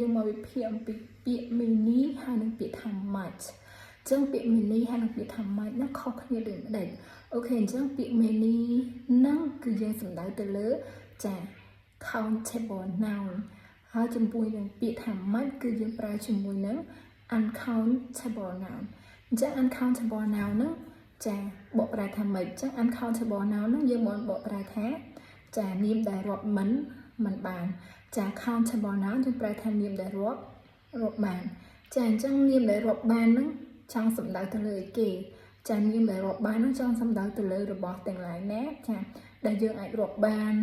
យើងមកវិភាគអំពីពាក្យ many ហើយនិងពាក្យថា much អញ្ចឹងពាក្យ many ហើយនិងពាក្យថា much ហ្នឹងខុសគ្នាដូចម្ដេច okay អញ្ចឹងពាក្យ many ហ្នឹងគឺយើងសំដៅទៅលើចា countable noun ហើយចំពោះនឹងពាក្យថា much គឺយើងប្រើជាមួយនឹង uncountable noun អញ្ចឹង uncountable noun ហ្នឹងចាបកប្រែថាម៉េចអញ្ចឹង uncountable noun ហ្នឹងយើងមកបកប្រែថាចានាមដែលរាប់មិនបានចា countable noun យើងប្រែថានាមដែលរាប់រាប់បានចាអញ្ចឹងនាមដែលរាប់បានហ្នឹងចង់សំដៅទៅលើអីគេចានាមដែលរាប់បានហ្នឹងចង់សំដៅទៅលើរបស់ទាំងឡាយណាចាដែលយើងអាចរាប់បាន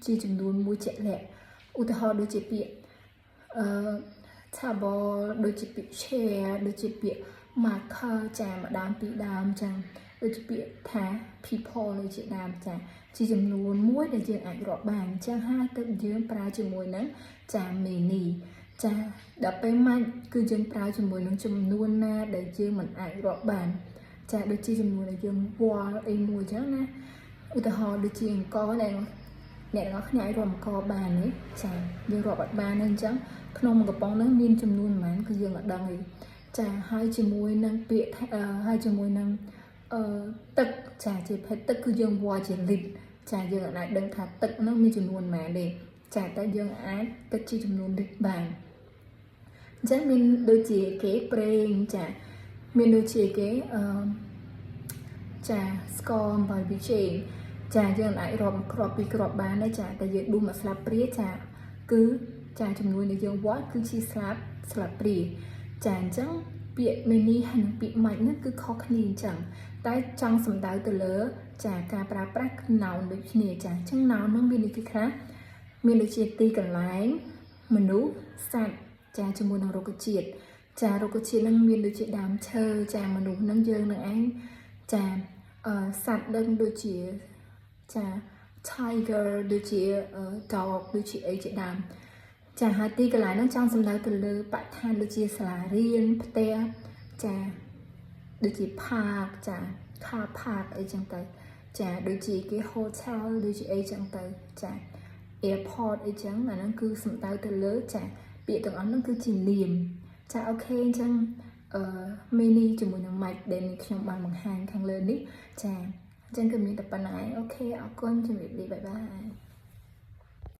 ជាចំនួនមួយជាក់លាក់ឧទាហរណ៍ដូចជាពាក្យអឺ table ដូចជាពាក្យ chair ដូចជាពាក្យ marker ចាម្ដងពីរដើមចឹងដូចជាពាក្យថា people ដូចជាដើមចាជាចំនួនមួយដែលយើងអាចរាប់បានអញ្ចឹងហើយទើបយើងប្រើជាមួយនឹងចា many ចាដល់ពេល much គឺយើងប្រើជាមួយនឹងចំនួនណាដែលយើងមិនអាចរាប់បាន ចាដូចជាចំនួនដែលយើងវាល់អីមួយចឹងណាឧទាហរណ៍ដូចជាអង្ករដែលអ្នកទាំងអស់គ្នាអាចរាប់អង្ករបានទេចាយើងរាប់អត់បានទេអញ្ចឹងក្នុងមួយកំប៉ុងហ្នឹងមានចំនួនប៉ុន្មានគឺយើងអត់ដឹងទេចាហើយជាមួយនឹងពាក្យថាហើយជាមួយនឹងអឺទឹកចាជាភេទទឹកគឺយើងវាល់ជាលីត្រចាយើងអាចដឹងថាទឹកហ្នឹងមានចំនួនប៉ុន្មានទេចាតែយើងអាចគិតជាចំនួនលីត្របានអញ្ចឹងមានដូចជាគេប្រេងចាមានដូចជាគេអឺចាស្ករអំបិលប៊ីចេងចាយើងអាចរាប់គ្រាប់ពីរគ្រាប់បានទេចាតែយើងដួសមួយស្លាបព្រាចាគឺចាចំនួនដែលយើងវាល់គឺជាស្លាបព្រាចាអញ្ចឹងពាក្យ many ហើយនិងពាក្យ much ហ្នឹងគឺខុសគ្នាអញ្ចឹងតែចង់សំដៅទៅលើចាការប្រើប្រាស់ noun ដូចគ្នាចាអញ្ចឹង noun ហ្នឹងមានដូចជាខ្លះមានដូចជាទីកន្លែងមនុស្សសត្វចាជាមួយនឹងរុក្ខជាតិចារុក្ខជាតិហ្នឹងមានដូចជាដើមឈើចាមនុស្សហ្នឹងយើងនឹងឯងចាអឺសត្វដឹងដូចជាចា tiger ដូចជា dog ដូចជាអីជាដើមចាហើយទីកន្លែងហ្នឹងចង់សំដៅទៅលើបរិស្ថានដូចជាសាលារៀនផ្ទះចាដូចជា park ចា car park អីចឹងទៅចាដូចជាគេ hotel ដូចជាអីចឹងទៅចា airport អីចឹងអាហ្នឹងគឺសំដៅទៅលើចាពាក្យទាំងអស់ហ្នឹងគឺជានាមចា okay អញ្ចឹងអឺ many ជាមួយនឹង much ដែលនេះខ្ញុំបានបង្ហាញខាងលើនេះចាអញ្ចឹងគឺមានតែប៉ុណ្ណឹងឯង okay អរគុណជម្រាបលា bye bye.